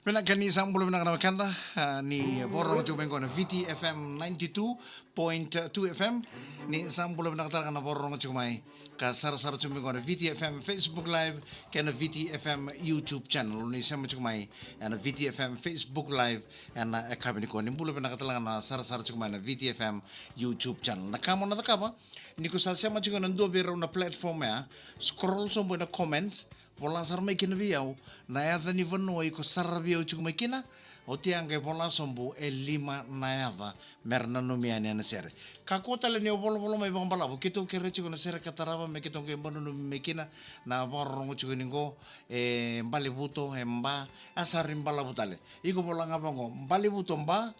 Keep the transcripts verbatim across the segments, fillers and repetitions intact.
Vinaka, ni sa bula vinaka na wekada, ah, ni vakarorogo tiko mai qo na Viti F M ninety-two point two F M. Ni sa bula vinaka tale ga na vakarorogo tiko mai ka sarasara tiko mai qo na Viti F M Facebook Live kei na Viti F M YouTube channel. Ni sema tiko mai ena Viti F M Facebook Live ena yakavi nikua. Ni bula vinaka tale ga na sarasara tiko mai na Viti F M YouTube channel. Na ka mo na cakava, ni ko sa sema tiko ena dua vei rau na platform ya, scroll sobu ena comments, vola sara mai kina vei au na yaca ni vanua iko saravi au tiko mai kina. Oti ya qai vola sobu e lima na yaca me ra nanumi yani ena sere. Kakua tale ni o volavola mai vakabalavu, keitou kerea tiko na sere ka tarava me keitou qai nanumi mai kina. Na vakarorogo tiko ni qo, e Balevuto, e Ba, a sa ri balavu tale. Iko vola ga vaqo, Balevuto, Ba,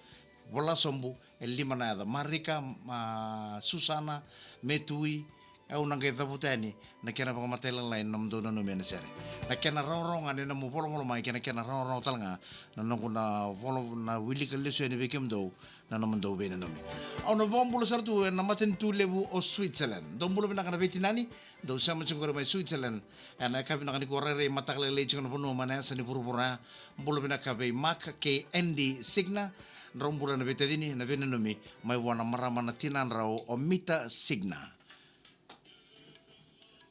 vola sobu e lima na yaca: Marika, ma, Susana, Metui. Au na qai cavuta yani na kena vakamatailalai na nomudou nanumi ena sere. Na kena rawarawa ga ni nomu volavola mai kei na kena rawarawa tale ga na noqu na vola, na wilika lesu yani vei kemudou na nomudou veinanumi. Au na vakabula sara tu ena matanitu levu o Switzerland. Dou bula vinaka na veitinani, dou sema tiko qori mai Switzerland ena yakavi vinaka nikua. Rairai mataka lailai tiko na vanua mai na yasa ni vuravura. Bula vinaka vei Mark kei Andy Signa. Drau bula na veitacini, na veinanumi, mai vua na marama na tinadrau o Mita Signa.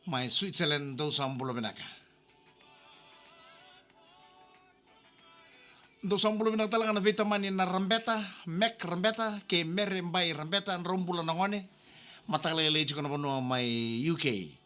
Mai Switzerland, dou sa bula vinaka. Dou sa bula vinaka tale ga na veitamani na Rabeta, Mac Rabeta kei Mere Bai Rabeta, drau bula na gone. Mataka lailai tiko na vanua mai U K.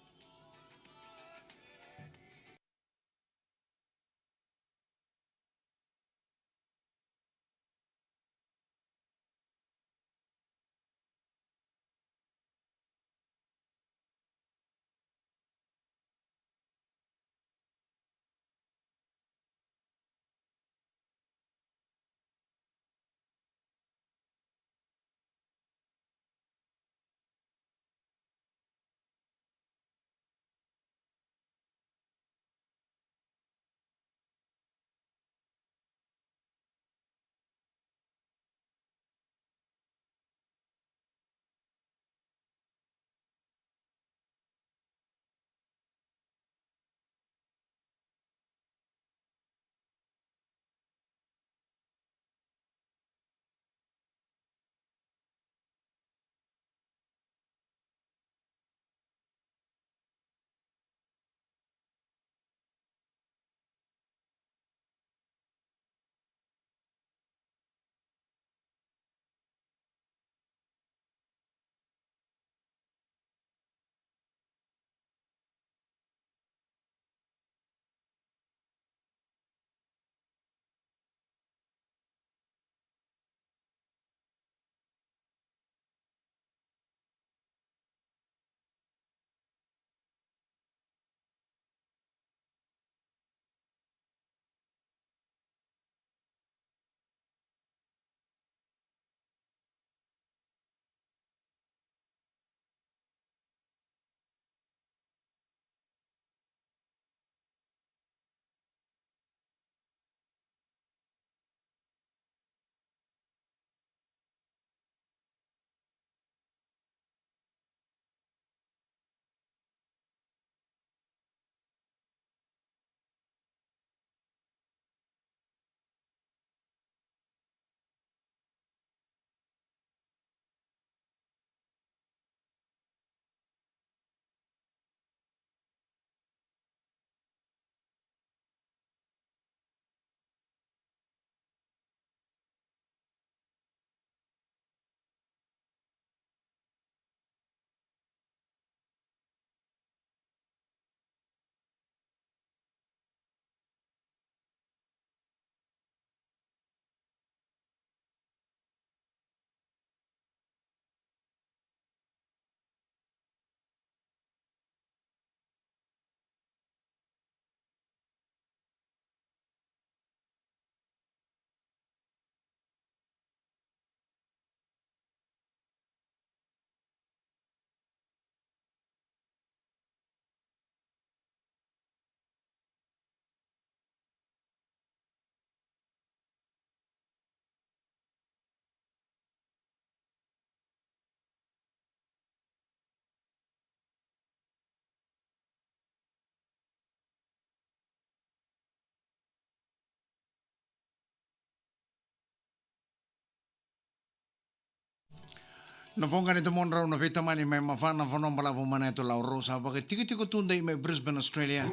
Na voqa ni domodrau na veitamani mai Mafana, Vanua Balavu, Manatu, Lau, rau sa vakatikotiko tudei mai Brisbane, Australia,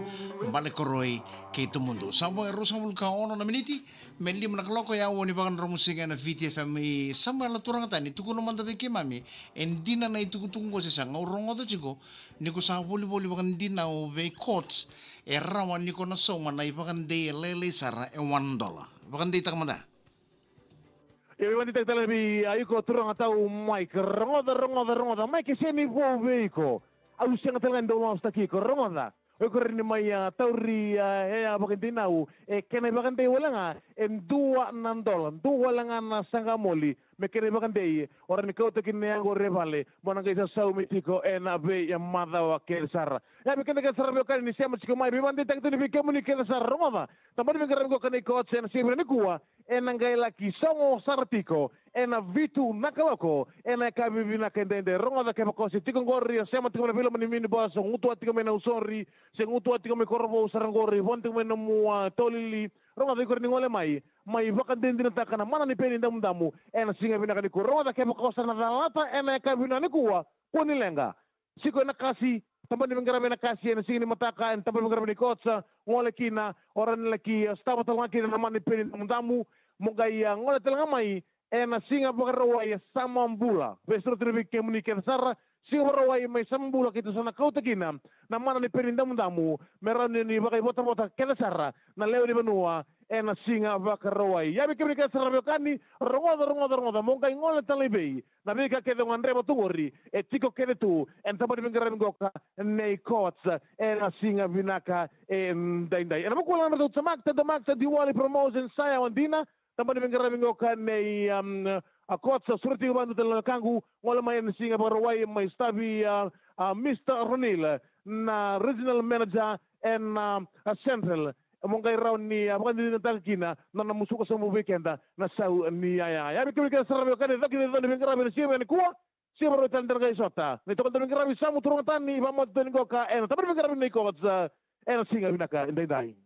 Balekoroi kei Tamudu. Sa vo e ruasagavulu ka ono na miniti me lima na kaloko, e aua ni vakadromu siga ena Viti F M. I Samuela Turagatani, tukuna mada vei keimami e dina na itukutuku qo, se sa gau rogoca tiko ni ko sa volivoli vakadinau vei courts, e rawa ni ko na sauma na ivakadei e lailai sara e one dollar. Vakadeitaka mada. Io, vakadeitaka tale vei, a, iko turaga tau Mike. Rogoca, rogoca, rogoca. Mike, e sega ni vou vei iko. Au sega tale ga ni dau lavosataki iko. Rogoca. O iko rawa ni mai, a, tauri, a, e, a, vakadinau. E kena ivakadei wale ga e dua na dola. Dua wale ga na saqa moli. Me kena ivakadei. O rawa ni kauta kina na yago e vale. Mo na qai saumi tiko ena veimacawa kece sara. Ia, me kena kece sara, veiwekani, ni sema tiko mai. Veivakadeitaki tu ni vei kemuni kece sara. Rogoca. Tabana ni veiqaravi qo ka na iko oti ena siga vinaka nikua. Ena qai laki sogo sara tiko ena vitu na kaloko ena yakavi vinaka edaidai. Rogoca, kevaka o se tiko qori, o sema tiko mai na veiloma ni minibus, o gutuwa tiko mai Nausori, se gutuwa tiko mai Korovou sara qori, vona tiko mai nomu, a, taulili. Rogoca, iko rawa ni gole mai, mai vakadinadinataka na mana ni peni damudamu ena siga vinaka nikua. Rogoca, kevaka o sa na calata ena yakavi vinaka nikua, kua ni leqa. Tiko ena kasi, tabana ni veiqaravi ena kasi ena siga ni mataka, ena tabana ni veiqaravi ni courts, gole kina, o rawa ni laki, a, sotava tale ga kina na mana ni peni damudamu, mo qai, a, gole tale ga mai ena Siga Vakarauwai e Samabula. Veisureti vei kemuni kece sara, Siga Vakarauwai mai Samabula, keitou sa na kauta kina na mana ni peni damudamu, me rawa ni, ni vakaivotavota kece sara na lewe ni vanua ena Siga Vakarauwai. Ia, vei kemuni kece sara, veiwekani, rogoca, rogoca, rogoca, mo qai gole tale i vei. Na veika kece o gadreva tu qori e tiko kece tu ena tabana ni veiqaravi qo ka na iko oti ena siga vinaka edaidai. Ena vukula na nodratou Tamak, Tadamax, Diwali Promotion, sa yawa dina. Tabana ni veiqaravi qo ka na i, um, a, courts, sureti tiko vakadua tale na wekaqu, gole mai ena Siga Vakarauwai, mai sotavi, a, a, Mister Ronil, na Regional Manager ena, a, a, Central. Mo qai rawa ni, a, vakadinadinataka kina na nomu suka sobu vei keda na sau ni yaya. Ia, vei kemuni kece sara, veiwekani, caka na icau ni veiqaravi ena siga vinaka nikua. Siga Vakarauwai tale da na qai sota. Na itoka ni veiqaravi, Samu Turagatani, vakamatata ni qo ka ena tabana ni veiqaravi na iko oti ena siga vinaka edaidai.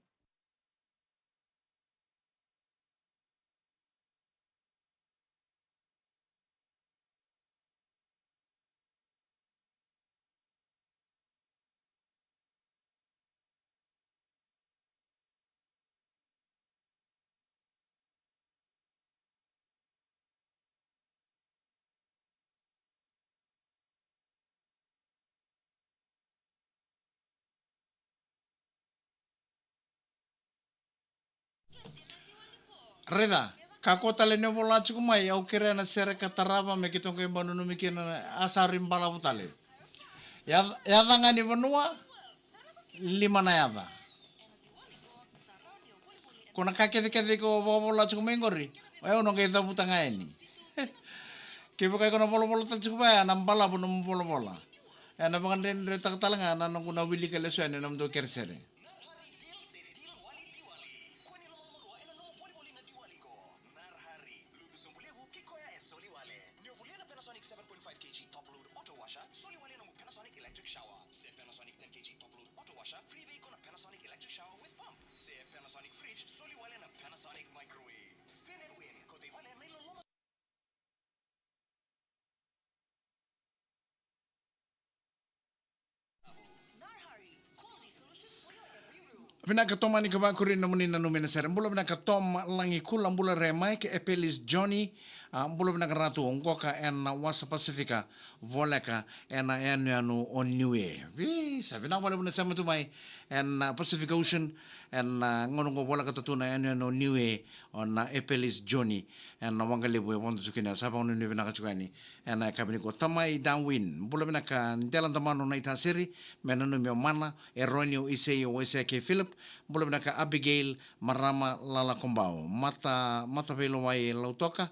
Raica, kakua tale ni vola tiko mai, au kerea na sere ka tarava me keitou qai bau nanumi kina, a, sa rui balavu tale. Yaca, yaca ga ni vanua, lima na yaca. Ko na ka kecekece iko vakavola tiko mai qori, o yau na qai cavuta ga yani. Kevaka iko na volavola tale tiko vaya, na balavu nomu volavola. Ena vakadredretaka tale ga na noqu na wilika lesu yani na nomudou keresere. Narhari, deal city, deal wale Diwali. Kua ni lomalomarua ena nomu volivoli na Diwali qo. Narhari, lutu sobu levu, ke koya e soli wale. Ni o volia na Panasonic seven point five kilogram top load auto washer, soli wale nomu Panasonic electric shower. Se Panasonic ten kilogram top load auto washer, freebie iko na Panasonic electric shower with pump. Se Panasonic fridge, soli wale na Panasonic microwave. Spin and win, kauta i vale na iloloma. Vinaka Tomani, ka vakuri na nomuni nanumi ena sere. Bula vinaka Tom Lagikula, bula re Mike, Epelis Johnny, a, bula vinaka Ratu, oqo ka ena Wasa Pasifika, voleka ena yanuyanu o Niue. Vei, sa vinaka vakalevu na sema tu mai ena Pacific Ocean, ena gauna oqo volekata tu na yanuyanu o Niue, o na Epelis Johnny, ena waqa levu e vodo tiko kina, sa vakanuinui vinaka tiko yani. Ena yakavi nikua Tamai Darwin, bula vinaka Dela Damano, Naitasiri, me nanumi o Mana, Eroni, o Isei, o Waisea kei Philip, bula vinaka Abigail, marama Lala Kobau, Mata, Mata Veilawai Lautoka,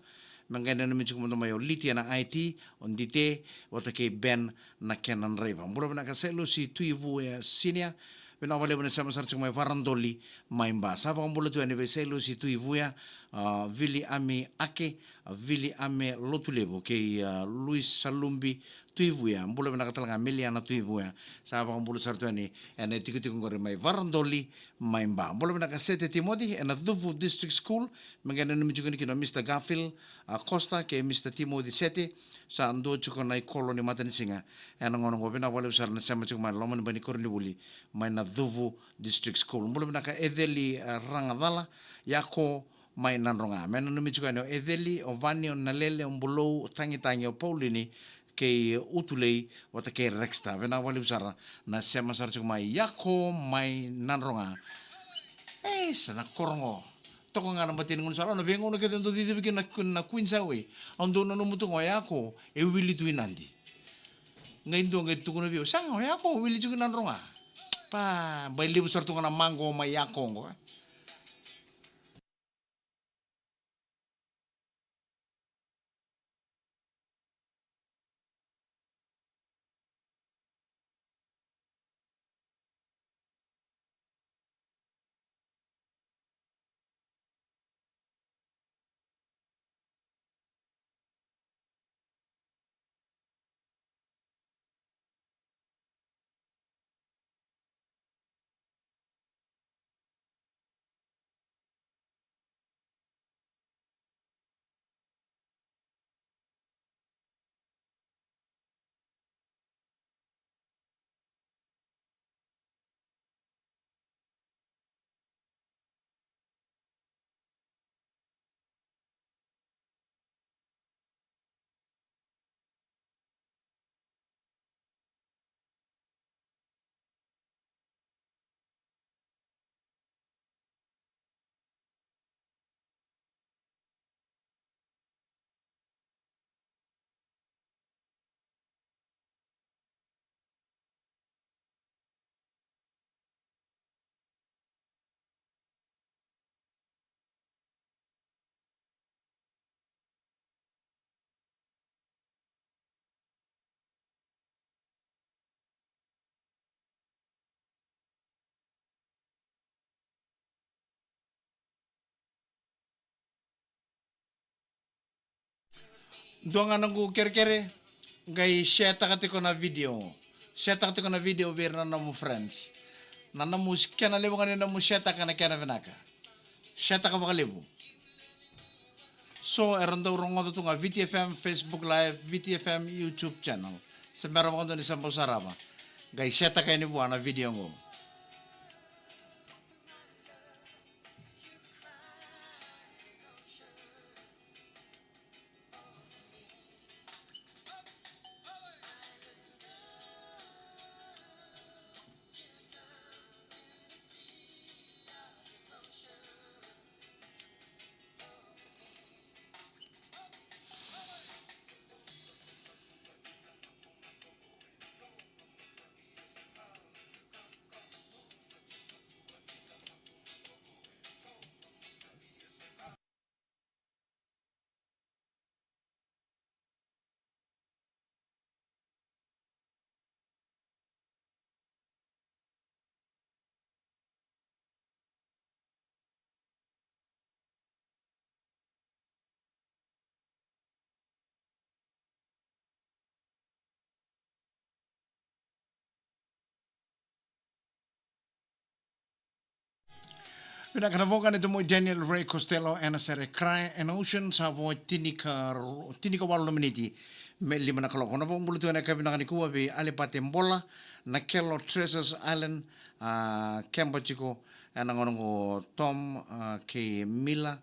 me qai nanumi tiko mada mai o Liti ena I T, o Dite, vata kei Ben na kena draiva. Bula vinaka Sailosi Tuivuya Senior, vinaka vakalevu na sema sara tiko mai Varadoli, mai Ba. Sa vakabula tu yani vei Sailosi Tuivuya, a, Vili Ami Ake, a, Vili Ame Lotulevu kei, a, Luis Salubi Tuivuya. Bula vinaka tale ga Meliana Tuivuya. Sa vakabula sara tu yani ena itikotiko qori mai Varadoli, mai Ba. Bula vinaka Sete Timoci, ena Cuvu District School. Me qai nanumi tiko yani kina o Mister Garfield, a, Costa, kei Mister Timoci Sete. Sa dua tiko na ikolo ni matanisiga. Ena gauna qo vinaka vakalevu sara na sema tiko mai na loma ni bai ni koronivuli. Mai na Cuvu District School. Bula vinaka Eceli, a, Ragacala, Yako, mai Nadroga. Me nanumi tiko yani o Eceli, o Vani, o Nalele, o Bulou, o Tagitagi, o Paulini, kei Utulei, vata kei Rexta. Vinaka vakalevu sara na sema sara tiko mai Yako mai Nadroga. E, sa na koro qo. Toka ga na bateni gunu sara, na veigauna kece dau cicivi kina na, na Queens Highway. Au dau nanuma tu qo Yako, e wili tu i Nadi. Qai dua qai tukuna vei au, sa ga o Yako, wili tiko i Nadroga. Pa, bai levu sara tu ga na maqo mai Yako qo. Dua ga noqu kerekere, qai share-taka tiko na video. Share-taka tiko na video vei ira na nomu friends. Na nomu kena levu ga ni nomu share-taka na kena vinaka. Share-taka vakalevu. So era dau rogoca tu ga Viti F M Facebook Live, Viti F M YouTube channel. Se bera vakadua ni sa bau sarava, qai share-taka yani vua na video qo. Vinaka na voqa ni Tomoi Daniel Ray Costello ena sere Cry an Ocean, sa vo e tinika, tinikawalu na miniti me lima na kaloko. Na vakabula tu ena yakavi vinaka nikua vei Alipate Bola, na Kelo Treasures Island, a, keba tiko ena gauna qo Tom, a, kei Mila,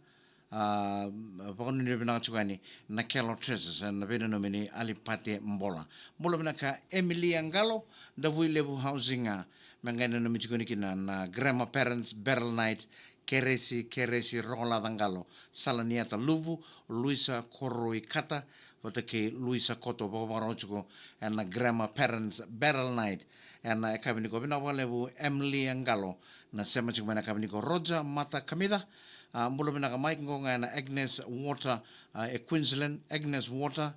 a, vakanuinui vinaka tiko yani na Kelo Treasures, ena veinanumi ni Alipate Bola. Bula vinaka Emilia Qalo, Davui Levu Housing, a, me qai nanumi tiko yani kina na Grandma Parents Battle Night, Keresi, Keresi, Rokolaca Qalo, Salaniata Luvu, Luisa Koroi Kata, vata kei Luisa Koto, vakavakarau tiko ena Grandma Parents Battle Night ena yakavi nikua. Vinaka vakalevu Emilia Qalo na sema tiko mai na yakavi nikua. Roger Mata Kamica, a, bula vinaka Mike, qo ga ena Agnes Water, a, e Queensland, Agnes Water,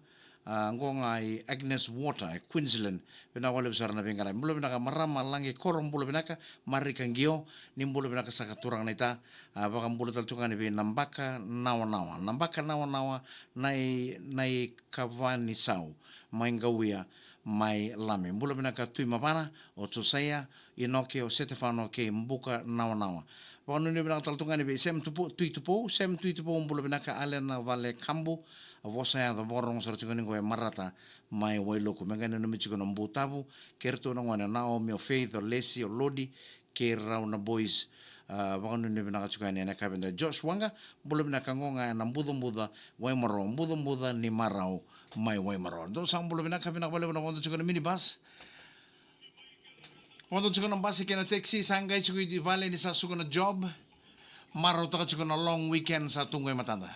a, qo ga i Agnes Water e Queensland. Vinaka vakalevu sara na veiqaravi. Bula vinaka marama Laqi Koro, bula vinaka Marika Qio, ni bula vinaka saka turaga naita. A, vakabula tale tu ga yani vei Nabaka Nawanawa, Nabaka Nawanawa, na i, na i Kavanisau mai Qauia. mai Lami. Bula vinaka Tui Mavana, o Josaia, Inoke, o Setefano kei Buka Nawanawa. Vakanuinui vinaka tale tu ga yani vei Sem Tupu, Tui Tupou, Sem Tui Tupou, bula vinaka Alena Vale Kabu, a vosa yaco vakarorogo sara tiko ni qo e Marata mai Wailoku. Me qai nanumi tiko na Butavu, kei ratou na gone o Naomi, o Faith, o Lesi, o Lodi, kei rau na boys. A, vakanuinui vinaka tiko yani ena kavida Josh Wanga, bula vinaka qo ga ena Bucabuca, Waimaro, Bucabuca ni Marau mai Waimaro. Dou sa bula vinaka, vinaka vakalevu na vodo tiko na minibus. Vodo tiko na basi kei na taxi, sa qai tiko i vale ni sa suka na job. Marautaka tiko na long weekend sa tu qo e matada.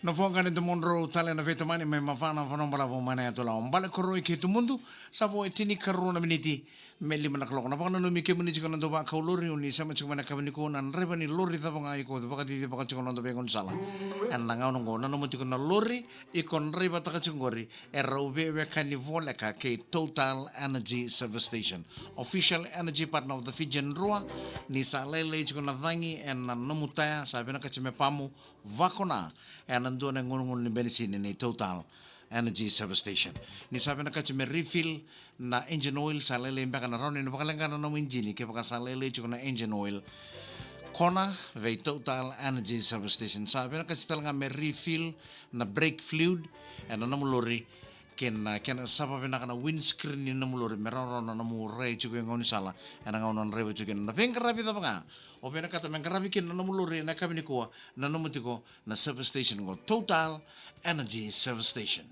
Na voqa ni domodrau tale na veitamani mai Mavana, Vanuabalavu, mai na yatu Lau. Bale Koroi kei Tumudu, sa vo e tinikarua na miniti me lima na kaloko. Na vakananumi kemuni tiko na dau vakau lori, o ni sema tiko mai na kaveniku, na draiva ni lori cava ga iko vakacicivaka tiko na noda veigaunisala. Ena gauna oqo, nanuma tiko na lori iko draivataka tiko qori, e rau veiwekani voleka kei Total Energy Service Station, official energy partner of the Fijian Drua. Ni sa lailai tiko na cagi ena nomu taya, sa vinakati me pamu, vakona ena dua na igunugunu ni benisini ni Total. Energy Service Station. Ni sa vinakati me refill na engine oil, sa lailai beka na rawa ni vakaleqa na nomu injini kevaka sa lailai tiko na engine oil. Kona vei Total Energy Service Station. Sa vinakati tale ga me refill na brake fluid ena nomu lori, kei na kena sava vinaka na windscreen ni nomu lori me rawarawa na nomu rai tiko e gaunisala ena gauna o draiva tiko kina. Na veiqaravi cava ga o vinakata me qaravi kina na nomu lori ena yakavi nikua, nanuma tiko na service station qo, Total Energy Service Station.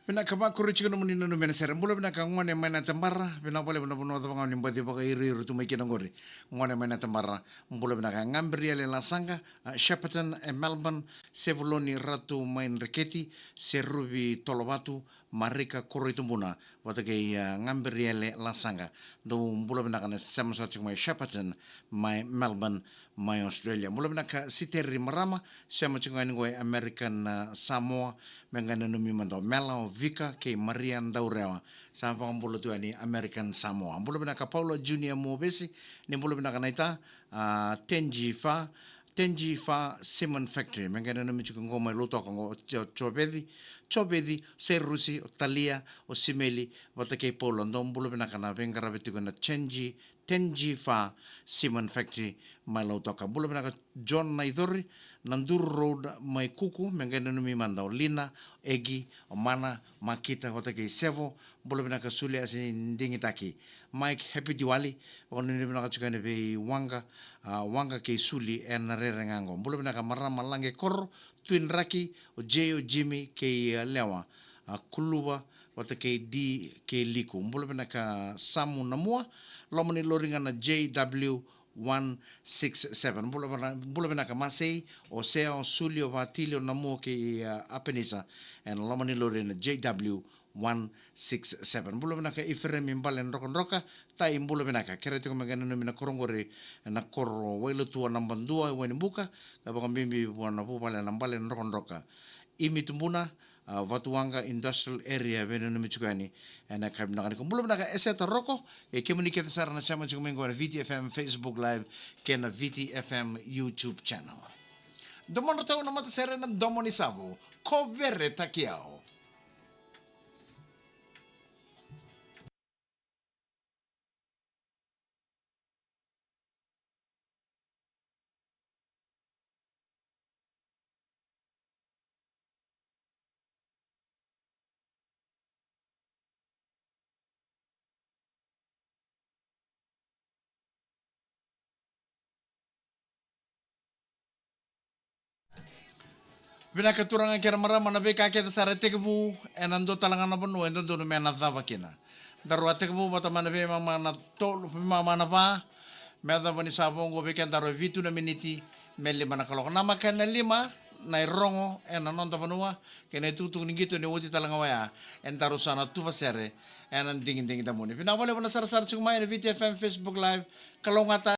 Vinaka, vakuri tiko nomuni nanumi ena sere. Bula vinaka gone mai na tabara. Vinaka vakalevu na vanua cava ga ni baci vakairiiri tu mai kina qori. Gone mai na tabara. Bula vinaka Gabriele Lasaqa, a, Shepparton e Melbourne, Sevuloni Ratu mai Dreketi, Seruvi Tolovatu, Marika Koroitubuna, vata kei, a, Gabriele Lasaqa. Dou bula vinaka na sema sara tiko mai Shepparton, mai Melbourne, mai Australia. Bula vinaka Siteri Marama, sema tiko ga yani qo e American, a, Samoa, me qai nanumi mada o Mela, o Vika kei Maria Daurewa. Sa vakabula tu yani American Samoa. Bula vinaka Paula Junior Movesi, ni bula vinaka naita, a, Tenji Fa, Tenji Fa Cement Factory, me qai nanumi tiko qo mai Lautoka qo, o Jo-, Joveci, Joveci, Seirusi, o Talia, o Simeli, vata kei Paula, dou bula vinaka na veiqaravi tiko na Tenji, Tenji Fa Cement Factory mai Lautoka. Bula vinaka John Naicori, na Duru Road mai Kuku, me qai nanumi mada o Lina, Egi, o Mana, Makita, vata kei Sevo, bula vinaka Suli Asi Digitaki. Mike, happy Diwali, vakanuinui vinaka tiko yani vei Waqa, a, Waqa kei Suli ena rere ga qo. Bula vinaka marama Laqe Koro, Twin Raki, o Jay, o Jimmy kei, a, Lewa, a, Kuluva, vata kei Di kei Liku. Bula vinaka Samu Namua, loma ni lori ga na J W one six seven. Bula vina-, bula vinaka Masei, o Sea, o Suli, o Vatili, o Namua kei, a, Apenisa. Ena loma ni lori na J W one six seven. Bula vinaka Iferemi Bale Drokadroka, tai bula vinaka. Kere tiko me qai nanumi na koro qori, na koro Wailatua naba dua e Wainibuka, ka vakabibi vua na vuvale na Bale Drokadroka. Imi Tubuna, a, Vatuwaqa Industrial Area, veinanumi tiko yani ena yakavi vinaka nikua. Bula vinaka Eseta Roko, e kemuni kece sara na sema tiko mai qo na V T F M Facebook Live kei na V T F M YouTube channel. Domodratou na matasere na Domo ni Savu, ko Veretaki au. Vinaka turaga kei na marama, na veika kece sara e tekivu ena dua tale ga na vanua e dodonu me na cava kina. Daru a tekivu vata mai na veimama na tolu, veimama na va, me yacova ni sa vo oqo vei kedaru e vitu na miniti me lima na kaloko. Na maka ena lima na irogo ena noda vanua, kei na itukutuku ni qito ni oti tale ga oya, edaru sa na tuva sere ena digidigi damuni. Vinaka vakalevu na sarasara tiko mai ena Viti F M Facebook Live. Kalougata.